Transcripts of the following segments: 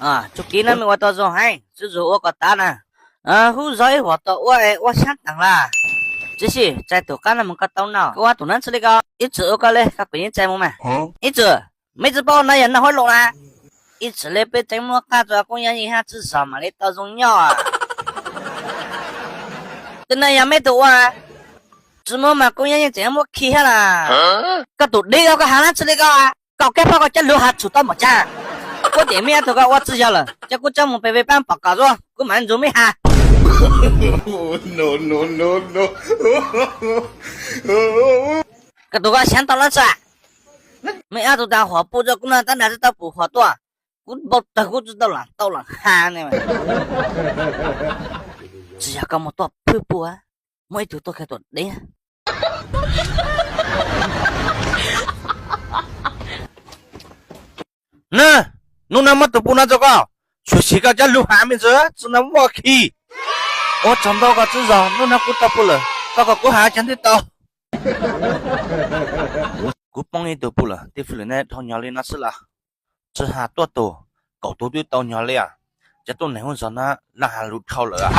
Tsuj kiv no mej ua tau zoo heev, tsuj zug ua kom tav na. Hub zog ib huam tom ua es ua sab teem lawm. Tib si, txais tus qab no mus koj tau no, koj ua tus neeb tsi li ko. Ib txwm ua koj li, koj kuv yeej txais mus mas. Ib txwm, mej tsi paub no yog noj huab loos na. Ib txwm li peb tseem muab qaj rua Koob Yaj Yeej hab tsi zog mam li tau zoo nyob. Tus no yog mej tus ua, tsi muab mas Koob Yaj Yeej tseem muab khi hab na. Koj tus dib koj has nab tsi li ko, koj kab pab koj cab lug has tshum tau npaum cas. Kuv tias mej tug koj ua tsi yog lawm, coj kuv tsob mus pem peb pab pom kom zuaj, kuv mam nrug mej has. Koj tus koj xyav tau lab tsi? Mej ob tug tas huam pum rua kuv no tab nag tsi tau pum huam tuaj. Kuv npau tawg kuv tsi tau lam tau lam has ne. Tsi yog koj muaj tuaj phwj pum, muaj ib tug tuaj kiag tuam deb. Na, nub nua muab tus pum no rua koj, tshwm sim koj cab lug has mej ntxwv tsi no muaj khi. Ua tsaug ntau koj tsi zog, nub nua kuv tau pum lawm, koj kom kuv has cag ntij tau. Kuv poob ib tug pum lawm, tej fwj lwm neb dhau nyog li no xwb las. Tsi has tuaj tus, kaum tus twb tau nyog li as. Cov tuab neeg hub zog na, laj has lug dhau lawm.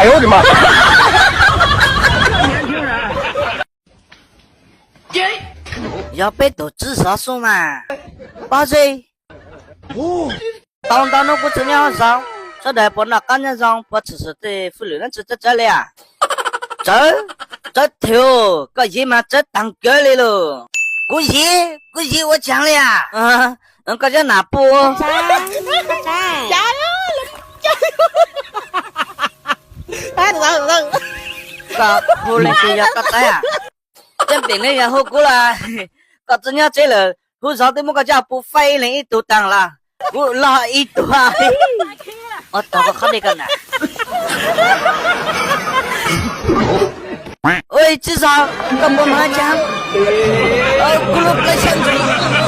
Yog peb tus tsi zog xwb mas. Pob zeb. Tau ntau nub kuv tsi nyob hub zog, sawv daws puas noj qab nyob zoo, puas tshwm sim tej fwj lwm neb tsi txawv txawv li as? Txawv, txawv thiab, koj yim mas txawv taag kawg li lug. Kuv yim, kuv yim ua caag li as? Koj cov nam pum. Koj hu leej twg yog koj txawv as? Caj pem neb yog hu kuv los? Koj tsi nyob tsev lawm, hub zog twb muab koj cov pum faib ib leeg ib tug taag los, kuv loj ib tug. Ua tau koj qhov dej koj na. Ua tsi zog, koj puas moog caag? Kuv lub plawv xyaw ntsuag.